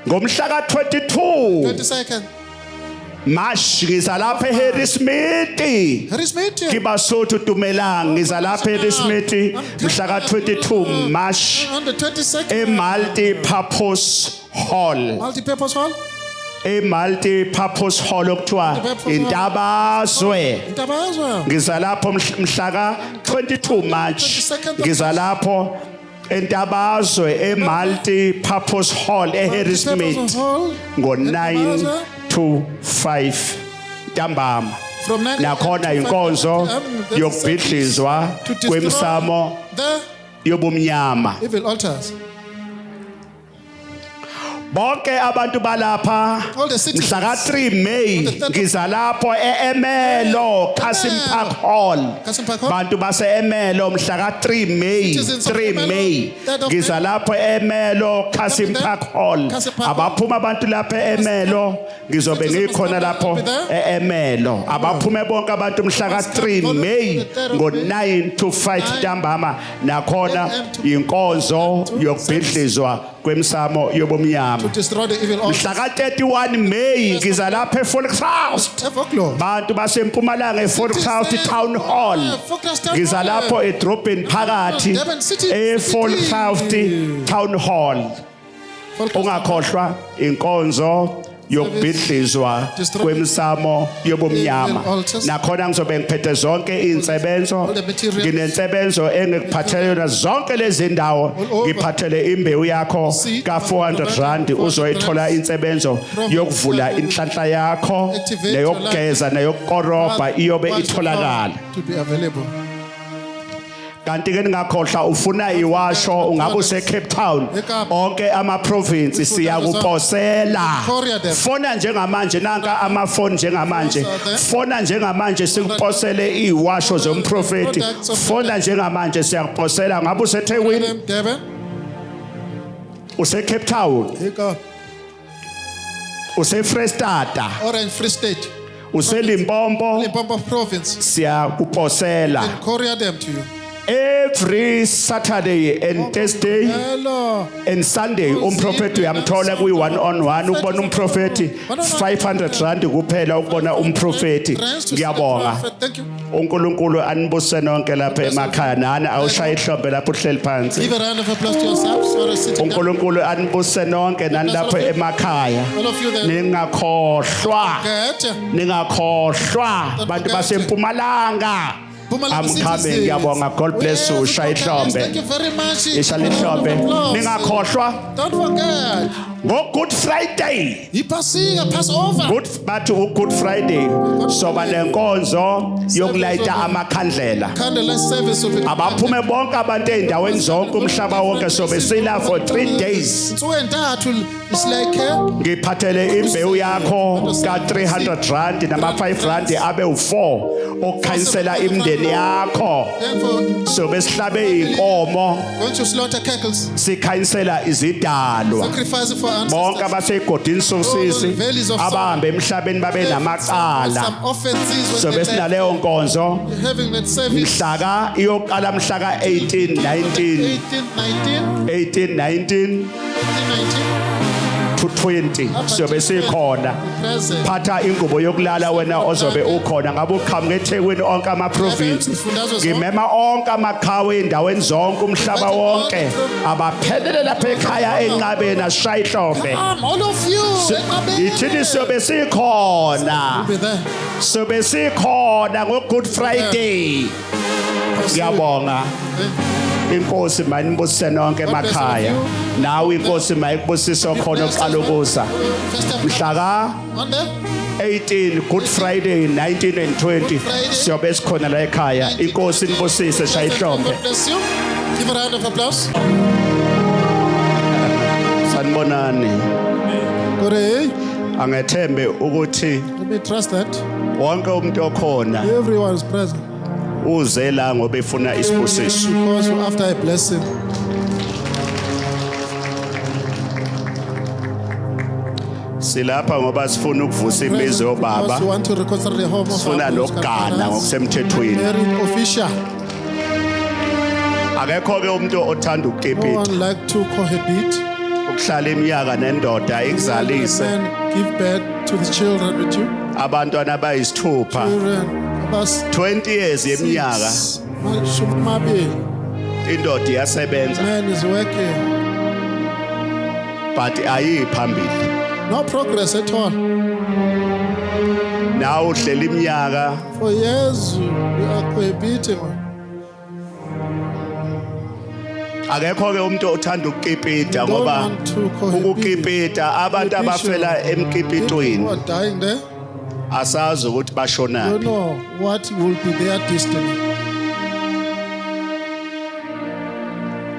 Ngomhla ka-22 22nd. March ngiza lapha eHarrismith. Harrismith. Kibasotho Dumelang, ngiza lapha eHarrismith mhla ka-22 March On the 22nd. e-Multi Purpose Hall. Multi-purpose hall. E-Multi Purpose Hall okuthiwa Intabazwe. Intabazwe. Ngiza lapho mhla ka-22 March, ngiza lapho Entabazwe e-Multi Purpose Hall eHarrismith Multi-purpose hall. ngo-9 to 5 ntambama. From 9 Nakhona a.m. to 5 inkonzo p.m. That's yokubhidlizwa to destroy kwemsamo the yobumnyama. evil altars. Bonke abantu balapha All the citizens. mhla ka-3 May On the third- ngiza lapho e-Emelo Kasim Park Hall. Kasim Park Hall. Bantu base-Emelo mhla ka-3 May, Citizens of 3 Ermelo, May third of ngiza May. lapho e-Emelo Kasim There. Park Hall. Kasim Park Hall. Abaphuma abantu lapha e-Emelo, ngizobe Citizens ngikhona must lapho be there. e-Emelo. Abaphume bonke abantu mhla ka-3 Must come May the third of May. ngo-9 to 5 ntambama. Nakhona AM to- inkonzo to yokubhidlizwa kwemsamo yobumnyama. To destroy the evil altars. Mhla ka-31 May ngiza lapha eVolkshouse. Evoklor. Bantu basempumalanga eVolkshouse Town Hall. Volkshouse Town Ngiza Hall. lapho edrobheni phakathi Durban City. eVolkshouse Town Hall. Ungakhohlwa inkonzo yokubhidlizwa Destroy- kwemsamo yobumnyama. Evil altars. Nakhona ngizobe ngiphethe zonke iy'nsebenzo. All the materials. Nginensebenzo engikuphathele yona zonke lezi ndawo. All over. Ngiphathele imbewu yakho Seed. ka-400 rand, uzoyithola insebenzo yokuvula inhlanhla yakho Activate your neyokugeza neyokukorobha iyobe Once the itholakala. power to be available. Kanti ke ningakhohlwa, ufuna iwasho, ungabe use-Cape Town, Ekapa. onke ama-province siyakuposela. Courier them. Fona njengamanje, nanka amafoni njengamanje. There. Fona njengamanje sikuposele iwasho zomprofeti. Products of- Fona njengamanje siyakuposela, ngabe useThekwini, Durban. use-Cape Town, Ekapa. use-Freystata, Orange Free State. useLimpopo, Limpopo Province. siyakuposela. And courier them to you. Every Saturday and Thursday Hello. and Sunday umprofeti uyamthola kwi one on one. Ukubona umprofeti 500 rand kuphela ukubona umprofeti. Friends to see the Ngiyabonga. prophet. Thank you. uNkulunkulu anibuse nonke lapha emakhaya, nani awushaya ihlombe lapho uhleli phansi. Give a round of applause to yourselves or a sitting down. uNkulunkulu anibuse nonke nani lapho emakhaya. All of you there. Ningakhohlwa. Get. Ningakhohlwa bantu basempumalanga. Mpumalanga I'm coming. citizens. Ngiyabonga. God bless you. Yes, Shaya ihlombe. Thank you very much. Ishaya ihlombe. Round of applause. Ningakhohlwa Don't forget. ngo Good Friday. Ipasika, Passover. Good, bathi u-Good Friday soba nenkonzo yokulayita amakhandlela. Candlelight service will be Abaphume bonke abantu ey'ndaweni zonke, umhlaba wonke, sobe sila for 3 days. Insuku ey'ntathu is like Ngiphathele imbewu yakho ka-300 rand nama-5 rand abe u-4 okukhanyisela imindeni yakho. Therefore Sobe sihlabe iy'nkomo, going to slaughter cattles, sikhanyisela izidalwa. Sacrifice for Bonke ancestors. abasegodini sosisi, abahambe emhlabeni babe namacala, Some offenses when sobe they left, sinaleyo nkonzo. Having that service Mhlaka iyoqala mhla ka-18 19 18, 19, 18 19 18, 19, to 20 siyobe sikhona. Present. Phatha ingubo yokulala wena ozobe ukhona, ngabe uqhamuka eThekwini, onke ama-province, ngimema onke amaqhawe ey'ndaweni zonke, umhlaba wonke, abaphelele lapha ekhaya enqabeni asishaye ihlombe. Come, all of you. Ithini, siyobe sikhona. Be there. Sobe sikhona ngo-Good Friday. Ngiyabonga. Inkosi mayinibusise nonke emakhaya, nawe inkosi mayikubusise okhona oqala ukuza. First time Mhla ka on there. 18 Good Friday, 19 and 20 siyobe sikhona la ekhaya. Inkosi inibusise, shaya ihlombe. God bless you. Give a round of applause. Sanibonani. Good day. Angethembe ukuthi Let me trust that wonke umuntu okhona everyone is present uze la ngoba efuna isibusiso. Because after a blessing. Silapha ngoba sifuna ukuvusa imizi yobaba. Because we want to reconcile the home of Sifuna our nokugana ngokusemthethweni. Married official. Akekho ke umuntu othanda No ukukipita. one like to cohabit. Ukuhlala iminyaka nendoda ikuzalise. Man give birth to the children with you. Abantwana abayisithupha. Children about 20 years yeminyaka six, mashumi amabili. Indoda iyasebenza Man is working. But ayiyi phambili. No progress at all. Nawe uhlela iminyaka For years we are cohabiting. Akekho ke umuntu othanda ukukipita Don't ngoba want to cohabit. ukukipita abantu abafela People who emkipitweni are dying there, asazi ukuthi don't bashonaphi. Know what will be their destiny.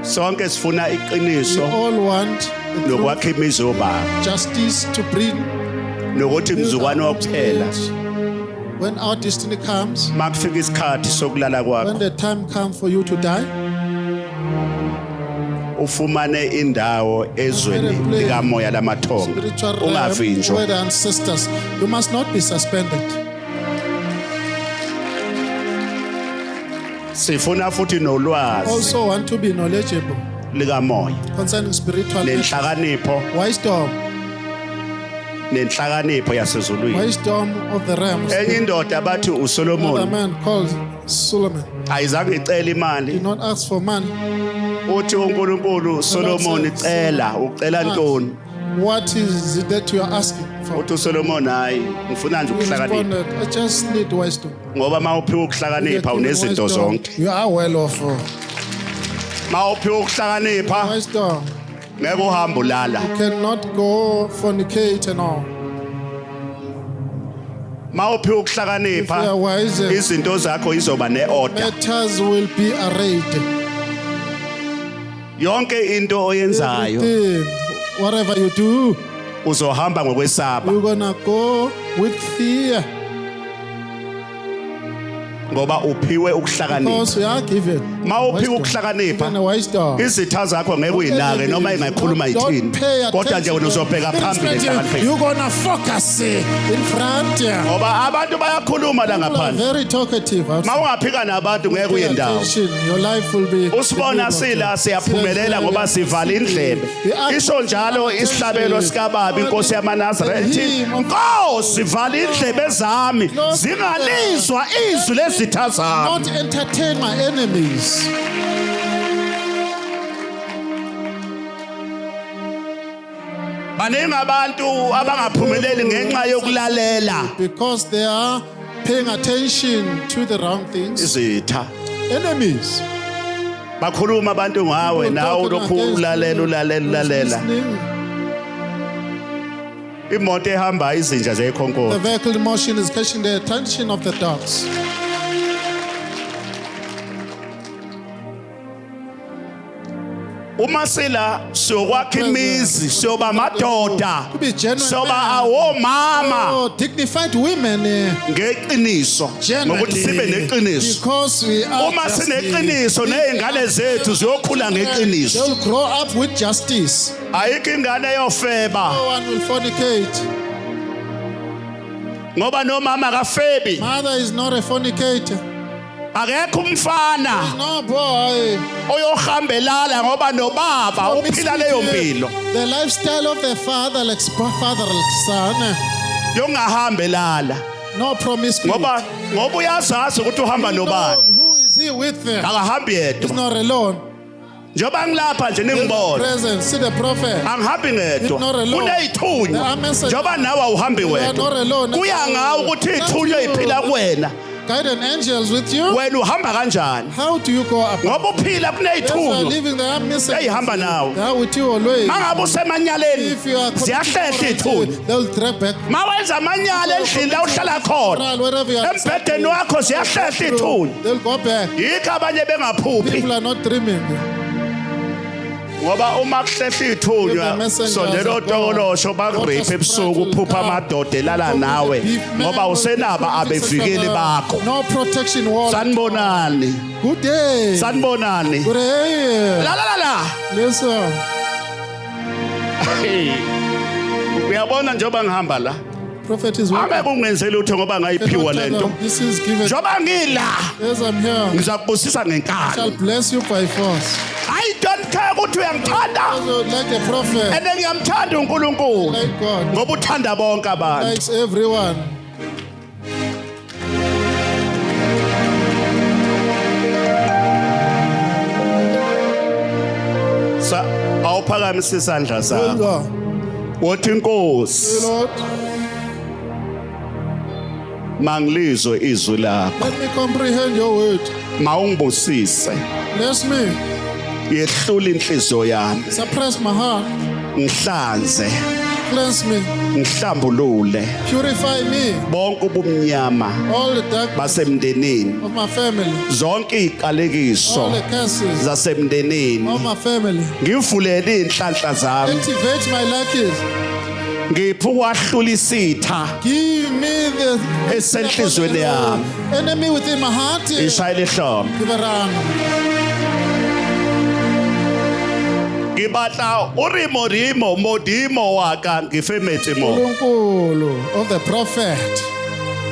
Sonke sifuna We iqiniso all want the truth, nokwakha imizi yobaba justice to bring nokuthi build mzukwane our wokuphela homesteads. When our destiny comes, makufika isikhathi sokulala when kwakho the time comes for you to die, ufumane indawo ezweni likamoya lamathongo spiritual realm, ungavinjwa. Where the ancestors, you must not be suspended. Sifuna futhi nolwazi Also want to be knowledgeable likamoya concerning spiritual matters. Nenhlakanipho Wisdom, nenhlakanipho yasezulwini. Wisdom of the realms. Enye indoda bathi Another uSolomon man called Solomon ayizange icele imali. Did not ask for money. Uthi uNkulunkulu Solomon cela ucela ntoni? What is it that you are asking for? Uthi uSolomon hayi ngifuna nje He ukuhlakanipha. responded, "I just need wisdom." Ngoba mawuphiwa You ukuhlakanipha are given unezinto wisdom, zonke. you are well off. Mawuphiwa ukuhlakanipha Wisdom. ngeke uhambe ulala. You cannot go fornicate and all. Mawuphiwa If you are ukuhlakanipha wise, izinto zakho izoba neorder. Matters will be arrayed. Yonke into oyenzayo Everything, whatever you do, uzohamba ngokwesaba you're gonna go with fear ngoba uphiwe ukuhlakanipha. Because you are given Mawuphiwe wisdom. ukuhlakanipha Given wisdom. izitha zakho ngeke uyinake noma ingakhuluma ithini kodwa nje wena uzobheka phambili enhlakanipheni. You're gonna focus in front. Ngoba abantu bayakhuluma la People are ngaphandle. very talkative outside. Mawungaphika nabantu ngeke uye Pay ndawo. attention. Your life will be Usibona sila siyaphumelela ngoba sivala indlebe. Isho njalo isihlabelo sikababa inkosi yamaNazaretha Nkosi vala indlebe zami zingalizwa izwi lezitha zami. Not entertain my enemies. Baningi abantu abangaphumeleli ngenxa yokulalela Because they are paying attention to the wrong things. Izitha. Enemies. Bakhuluma abantu ngawe nawe ulokhu ulalela ulalela ulalela. Listening. Imoto ehamba izinja The ziyikhonkotha. Vehicle in motion is catching the attention of the dogs. Uma sila siyokwakha imizi siyoba madoda To be genuine siyoba men. awomama Oh, dignified women. Ngeqiniso ngokuthi sibe Genuinely, neqiniso. because we are Uma justly. sineqiniso nezingane zethu ziyokhula ngeqiniso. They will grow up with justice. Ayikho ingane eyofeba No one will fornicate. Ngoba nomama akafebi. Mother is not a fornicator. Akekho umfana No boy. Oyohambelala ngoba nobaba uphila leyo mpilo The lifestyle of the father, like father, like son. Yongahambelala No promiscuity. Ngoba ngoba uyazazi ukuthi uhamba He nobani. knows who is he with. Akahambi He's yedwa. Not alone. Njengoba ngilapha nje ningibona Present. See the prophet. Angihambi ngedwa He's not alone. kuney'thunywa There are messengers. njengoba nawe awuhambi You are wedwa not alone. Kuya ngawe ukuthi iy'thunywa ey'phila kuwena Guardian angels with you. Wena uhamba kanjani How do you go about? Ngoba uphila As you are kuney'thunywa living, there are messengers. Ey'hamba nawe. They are with you always. Mangabe usemanyaleni If you are ziyahlehla iy'thunywa they'll drag back. Mawenza amanyala endlini la uhlala khona Wherever you are, embhedeni wakho ziyahlehla iy'thunywa they'll go back. Yikho abanye bengaphuphi People are not dreaming. Ngoba uma kuhlehla iy'thunywa sondela otokolosho bakuriphe ebusuku uphupha amadoda elala nawe ngoba usenaba abevikeli bakho. No protection wall. Sanibonani. Good day. Sanibonani. Good day. La la la la. Listen. Hey. Uyabona njengoba ngihamba la Prophet is working. angeke ungenzeli lutho ngoba ngayiphiwa lento This is given. njengoba ngila As I'm here, ngizakubusisa I shall ngenkani. Bless you by force. I don't care ukuthi uyangithanda. Also, like the prophet, And ngiyamthanda uNkulunkulu like God, ngoba uthanda bonke abantu. Likes everyone. Sa awuphakamise isandla sakho. Lord, Wothi Nkosi, Lord, mangilizwe izwi lakho. Let me comprehend your word. Mawungibusise. Bless me. Yehlula inhliziyo yami. Suppress my heart. Ngihlanze, Cleanse me. ngihlambulule Purify me. bonke ubumnyama All the darkness basemndenini, of my family. zonke iziqalekiso All the curses zasemndenini. Of my family. Ngivulele inhlanhla zami. Activate my luckies. Ngipha ukwahlula isitha Give me the esenhlizweni yami. Enemy within my heart. Ishayele ihlombe. Give a run. Ngibatla o re modimo modimo wa ka ngife metsi mo. Nkulunkulu of the prophet.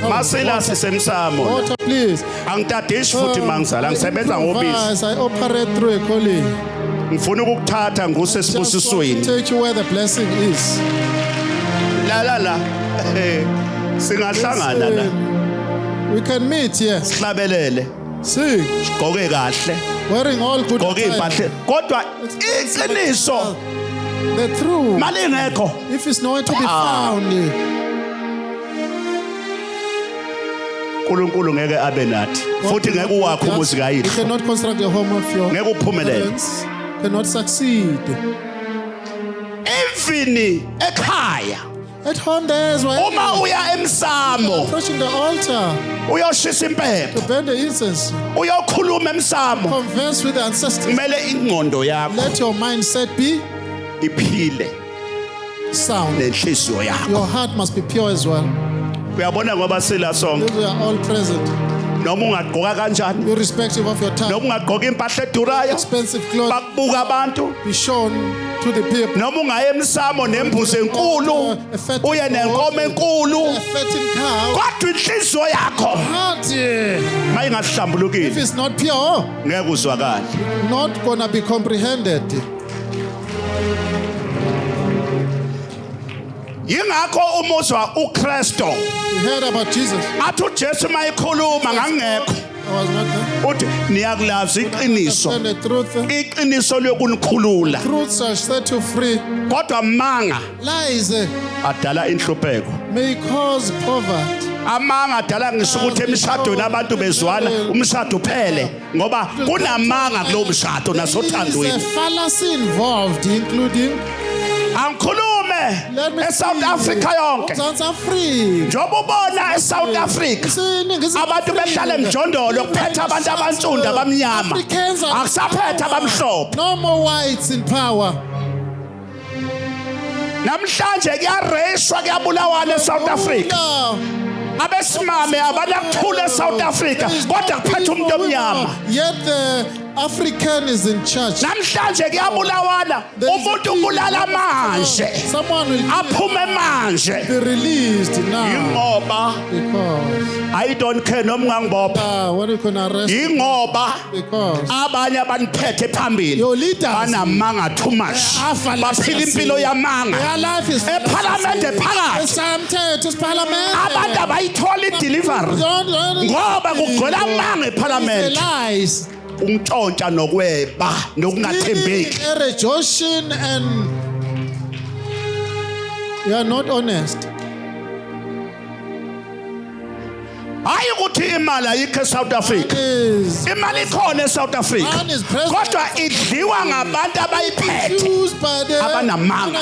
Masela sisemsamo. Water, please. Angitadishi futhi mangizala ngisebenza ngobisi. Improvise. I operate through a calling. Ngifuna ukukuthatha nguse Just want to esibusisweni. take you where the blessing is. La la la. Singahlangana la. Listen, we can meet here. Sihlabelele. Sing. Sigqoke kahle. Wearing all good Gqoke attire. impahla. Kodwa iqiniso The truth, malingekho. if it's nowhere to be Ah. found, uNkulunkulu ngeke abe nathi. Futhi ngeke uwakhe umuzi You kayihlo. cannot construct the home of your Ngeke uphumelele. parents. Cannot succeed. Even ekhaya At home, there is where uma uya emsamo approaching the altar uyoshisa impepho to burn the incense, uyokhuluma emsamo converse with the ancestors. kumele ingqondo yakho Let your mindset be iphile sound. nenhliziyo yakho. Your heart must be pure as well. Uyabona ngoba sila sonke Those who are all present, noma ungagqoka kanjani irrespective of your type, noma ungagqoka impahla edurayo expensive clothes, bakubuka abantu be shown to the people. Noma ungaya emsamo nembuzi enkulu uye nenkomo enkulu A fattened cow. Kodwa inhliziyo yakho Heart, mayingahlambulukile if it's not pure, ngeke uzwakale. Not gonna be comprehended. Yingakho umuzwa uKristo You heard about Jesus. Athi uJesu mayikhuluma ngangekho I was not there. Uthi niyakulazi iqiniso Understand the truth. iqiniso liyokunikhulula Truth shall set you free. Kodwa manga Lies adala inhlupheko may cause poverty. Amanga adala ngisho ukuthi emshadweni abantu bezwana umshado uphele ngoba kunamanga kulowo mshado There is a nasothandweni. Fallacy involved, including Angikhulume Let me eSouth see. Africa yonke. South Africa. Njengoba ubona eSouth Africa Iningizimu abantu behlala Afrika. emjondolo kuphethe abantu abansundu abamnyama Africans are akusaphethe abamhlophe. No more whites in power. Namhlanje kuyareyishwa kuyabulawana eSouth Africa. No. Abesimame abanakuthula eSouth Africa There is no kodwa kuphethe umuntu people omnyama. Yet the African is in charge. Namhlanje kuyabulawana There is umuntu ubulala manje Someone will aphume manje be released now yingoba because I don't care noma ungangibopha what you can arrest yingoba because abanye abaniphethe phambili your leaders banamanga too much baphila impilo yamanga their life is Ephalamende phakathi. Esamthetho parliament abantu abayitholi idelivery ngoba kugcwele amanga ephalamende. Lies. Untshontsha nokweba nokungathembeki. Rejoicing and you are not honest. Hayi ukuthi imali ayikho eSouth Africa. Is Imali ikhona eSouth Africa Man is present. Kodwa idliwa ngabantu abayiphethe Used by the abanamanga.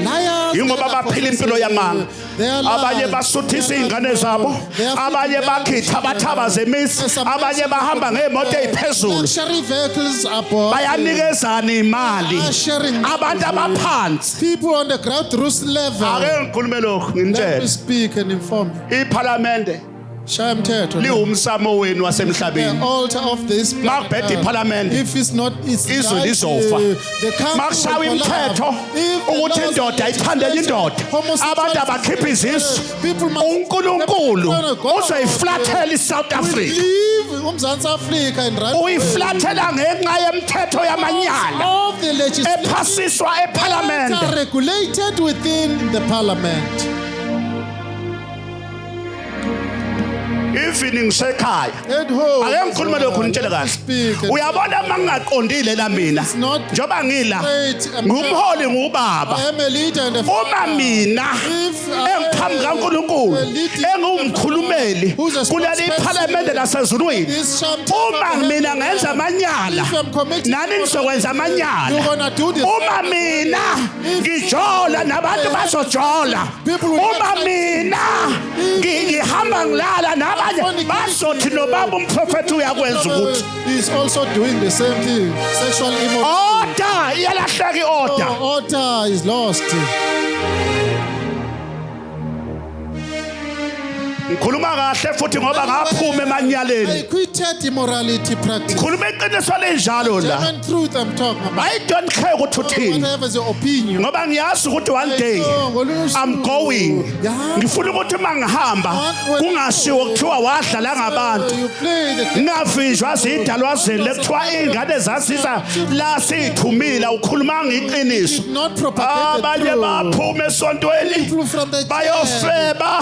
Liars. Yingoba baphila impilo yamanga. Abanye basuthisa iy'ngane zabo abanye bakhitha abathaba zemisi abanye bahamba ngey'moto ey'phezulu Luxury vehicles are bought. Bayanikezana imali Are sharing abantu abaphansi. People on the grassroots level. Ake ngikhulume lokhu Let me nginitshele speak and inform you. Iphalamende Shaya mthetho. Liwumsamo wenu The wasemhlabeni. altar of this planet Makubheda Earth. iParliament, If it's not, it's izwe right, lizofa. the country Makushawa will collapse. imithetho If the ukuthi laws indoda are ithande enye indoda, homosexuality- abantu abakhiphe izisu, People must- uNkulunkulu God uzoyiflathela iSouth will Africa. leave uMzantsi Africa and run away. Uyiflathela ngenxa yemithetho yamanyala Of the legislation ephasiswa that eParliament. are regulated within the parliament. Even ngisekhaya, At home, ake ngikhulume lokhu nitshele kahle. Speak and Uyabona uma ngingaqondile la mina, It's not njengoba ngila straight. ngumholi, ngubaba, I am a leader and a uma mina If I engiphambi kaNkulunkulu am a leader- engumkhulumeli Who's a kuleli spokesperson? phalamende lasezulwini, This sham- uma mina ngenza amanyala, If I'm committing- nani nizokwenza amanyala. You're gonna do this. Uma mina ngijola, nabantu bazojola. People will Uma not- mina ngihamba ngilala nabanye, bazothi nobaba umprofethi uyakwenza ukuthi He's also doing the same thing. Sexual immorality. Order iyalahleka, i-order. Order is lost. Ngikhuluma kahle futhi ngoba ngaphuma emanyaleni. I quitted immorality practice. Ngikhuluma iqiniso linjalo la. German truth I'm talking about. I don't care ukuthi uthini, Whatever is your opinion. ngoba ngiyazi ukuthi one day Oh, ngolunye usuku. I'm going. Yeah. Ngifuna ukuthi uma ngihamba kungashiwo kuthiwa wadlala ngabantu, You play the ngingavinjwa zidalwa zeni lekuthiwa iy'ngane zasiza la siy'thumile, ukhulumanga iqiniso. Did not propagate the Abanye truth. baphuma esontweni People from the church. bayofeba,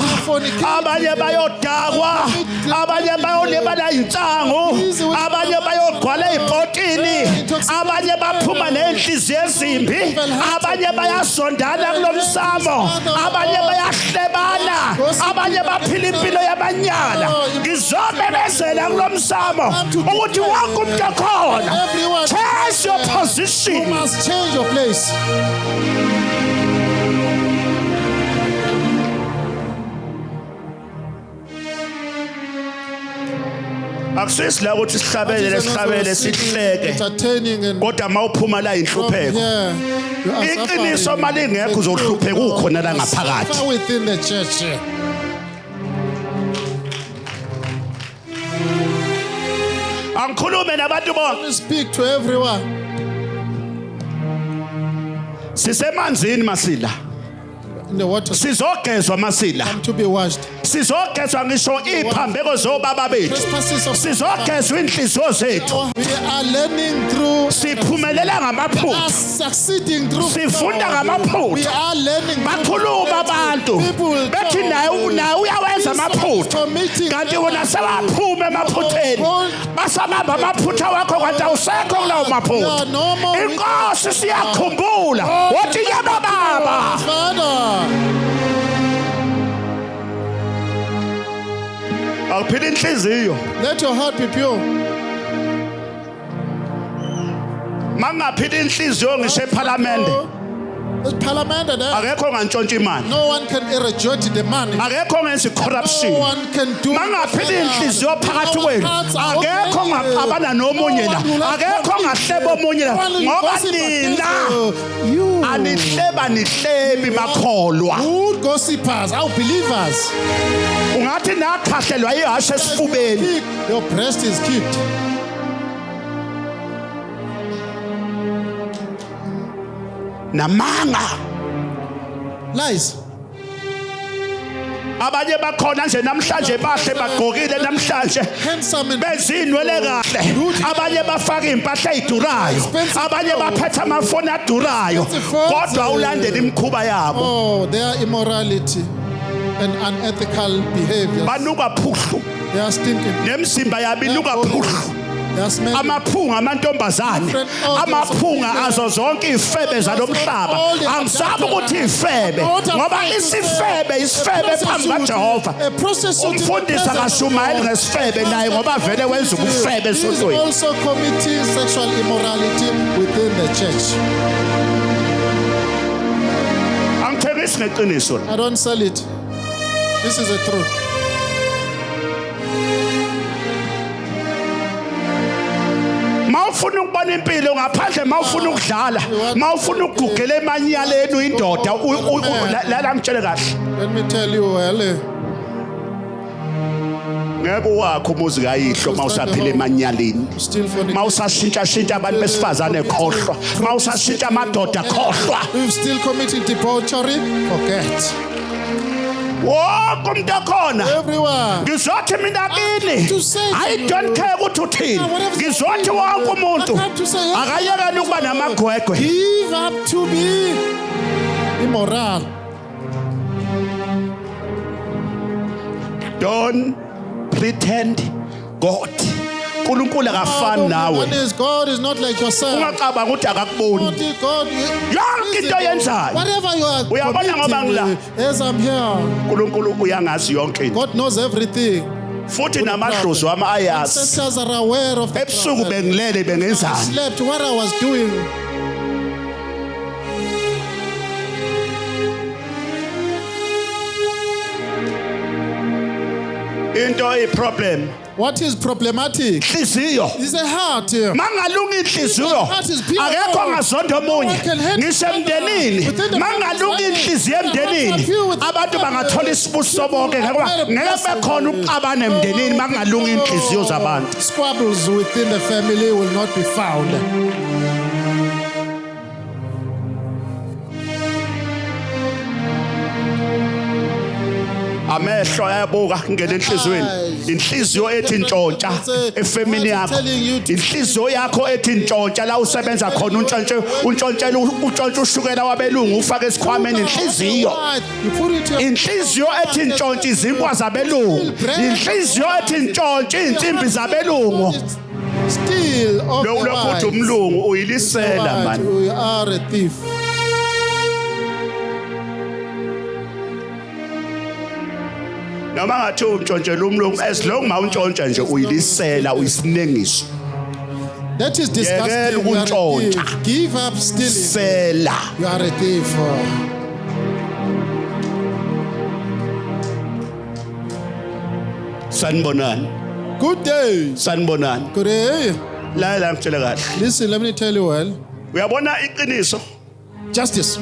abanye bayodakwa, abanye bayolimala insangu, abanye bayogcwala ey'potini, abanye baphuma ney'nhliziyo ezimbi, abanye bayazondana kulo msamo, abanye bayahlebana, abanye baphila impilo yamanyala. Ngizomemezela kulo msamo ukuthi wonke umuntu okhona, Everyone. change your You position. must change your place. Akusisi la ukuthi sihlabelele, sihlabele, sihleke, Entertaining and kodwa mawuphuma la from inhlupheko. here, you are Iqiniso suffering. malingekho, The uzohlupheka truth, ukhona la you ngaphakathi. suffer within the church. Angikhulume nabantu bonke. Speak to everyone. Sisemanzini masila, In the water sizogezwa masila, to be washed. Sizogezwa ngisho iphambeko zobaba bethu, Trespasses of sizogezwa inhliziyo zethu. We are learning through Siphumelela are ngamaphutha, succeeding through sifunda ngamaphutha. We are learning through Bakhuluma abantu People bethi talk. naye naye uyawenza amaphutha, Committing kanti wona sewaphuma emaphutheni, basabamba amaphutha wakho kanti awusekho kulawo maphutha. Inkosi siyakhumbula wathi, yebo baba. Father, Akuphila inhliziyo. Let your heart be pure. Mangaphila inhliziyo ngisho ephalamende, The parliament and akekho ongantshontsha imali, no one can irradiate the money. Akekho ongenza No i-corruption. one can do. Mangaphila inhliziyo phakathi kwenu, akekho ongaxabana nomunye la, akekho ongahleba omunye la, ngoba nina You anihleba, nihlebi makholwa. Good gossipers, our believers. Ungathi nakhahlelwa ihashe esifubeni. Kick, your breast is kicked. Namanga. Lies. Abanye bakhona nje namhlanje bahle, bagqokile namhlanje, Handsome and bezinwele kahle, abanye bafaka iy'mpahla ey'durayo, abanye baphethe amafoni adurayo, kodwa ulandela imikhuba yabo. Oh, their immorality and unethical behavior. Banuka phuhlu. They are stinking. Nemizimba yabo inuka phuhlu. They are smelling. Amaphunga amantombazane, amaphunga azo zonke iy'febe zalo mhlaba. Angisabi ukuthi iy'febe, ngoba isifebe isifebe phambi kaJehova. A prostitute in the Umfundisi presence of akashumayeli God. ngesifebe naye, ngoba vele wenza ubufebe He is esontweni. also committing sexual immorality within the church. Angithengisi ngeqiniso la. I don't sell it. This is the truth. Mawufuna ukubona impilo ngaphandle, mawufuna ukudlala, mawufuna ukugugela emanyaleni, uyindoda, la ngitshele kahle. Let me tell you, well, Ngeke uwakhe umuzi kayihlo mawusaphila emanyaleni. Still fornicating. Mawusashintsha-shintsha abantu besifazane, khohlwa. Mawusashintsha amadoda, khohlwa. We've still committed debauchery. Forget. Wonke umuntu okhona, Everyone. ngizothi mina kini, I don't care ukuthi uthini, ngizothi wonke umuntu akayekele ukuba namagwegwe. Give up to be immoral. Don't pretend God, uNkulunkulu akafani nawe. That is, God is not like yourself. Ungacabanga ukuthi akakuboni. God, God, Yonke into oyenzayo. Whatever you are Uyabona ngoba ngila. committing, as I'm here, uNkulunkulu uyangazi yonke into. God knows everything. Futhi namadlozi wami ayazi. Ancestors are aware of the Ebusuku prophet. bengilele I bengenzani. slept what I was doing. Into eyiproblem, What is problematic inhliziyo. is a heart. Mangalunga inhliziyo, akekho ongazonda omunye. Ngisho emndenini, mangalunga inhliziyo emndenini, abantu bangathola isibusiso bonke, ngoba ngeke bekhona ukuxabana emndenini makungalunga inhliziyo zabantu. Squabbles within the family will not be found. Amehlo ayabuka kungena enhliziyweni. Inhliziyo ethi ntshontsha efemini yakho, inhliziyo yakho ethi ntshontsha la usebenza khona, untshontshe, untshontshela, untshontshe ushukela wabelungu ufake esikhwameni. Inhliziyo, You put it your inhliziyo ethi ntshontsha izinkwa zabelungu, inhliziyo ethi ntshontsha iy'nsimbi zabelungu. Steal of the Lokhu uthi white. umlungu uyilisela White, man. You are a thief. Noma ngathi untshontshela umlungu, as long ma untshontsha nje, uyilisela, uyisinengiso. That is disgusting. Yekela You are a ukuntshontsha. thief. Give up stealing. Sela. You are a thief. Sanibonani. Good day. Sanibonani. Good day. La la ngitshele kahle. Listen, let me tell you well. Uyabona iqiniso, Justice.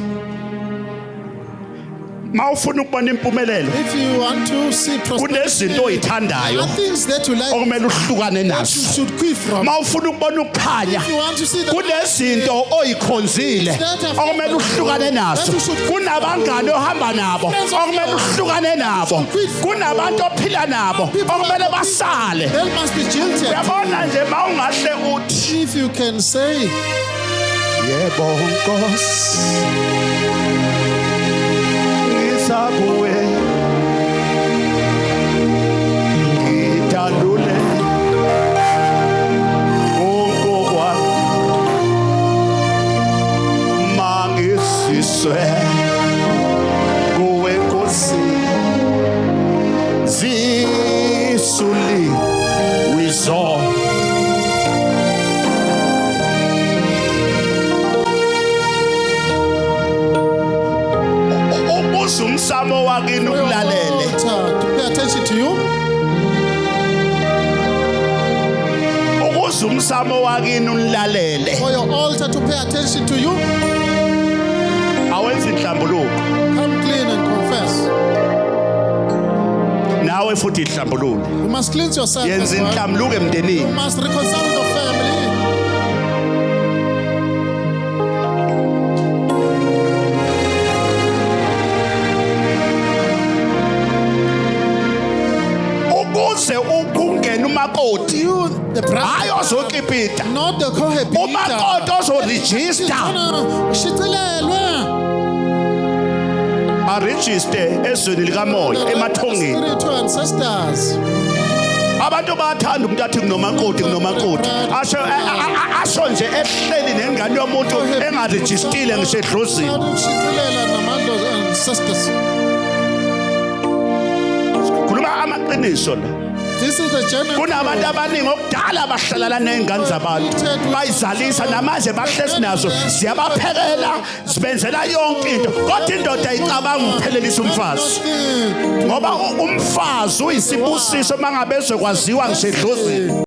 mawufuna ukubona impumelelo, If you want to see prosperity, kunezinto oyithandayo there are things that you like okumele uhlukane that you nazo. should quit from. Mawufuna ukubona ukukhanya, If you want to see the kunezinto oyikhonzile okumele uhlukane nazo. Kunabangani ohamba nabo okumele uhlukane nabo. Kunabantu ophila nabo okumele basale. They must be jilted. Uyabona nje mawungahle uthi, If you can say, "Yebo Nkosi, ngizakuwe, ngidalule konke mangisiswe kuwe Nkosi, zisuli wizo." Ubuza umsamo wakini ukulalele. Altar, to pay attention to you. Ukuze umsamo wakini unilalele, For your altar to pay attention to you. Awenza inhlambuluko. Come clean and confess. Nawe futhi ihlambululo. You must cleanse yourself Yenza as well. inhlambuluko emndenini. You must reconcile with your family. Ukuze ukungena umakoti, You, the brother, hayi ozokipita, not the cohabitor. Umakoti ozorejista, Shicilelwe. arejiste ezweni likamoya, emathongeni. Spiritual ancestors. Abantu bayathanda umuntu athi kunomakoti, kunomakoti, asho asho nje ehleli nengane yomuntu engarejistile ngisho edlozini. Shicilela namadlozi ancestors. Khuluma amaqiniso la. This is the general. Kunabantu abaningi okudala bahlala ney'ngane zabantu, bayizalisa, namanje bahlezi nazo, ziyabaphekela, zibenzela yonke into, kodwa indoda icabanga ukuphelelisa umfazi, ngoba umfazi uyisibusiso uma ngabe ezokwaziwa ngisho edlozini.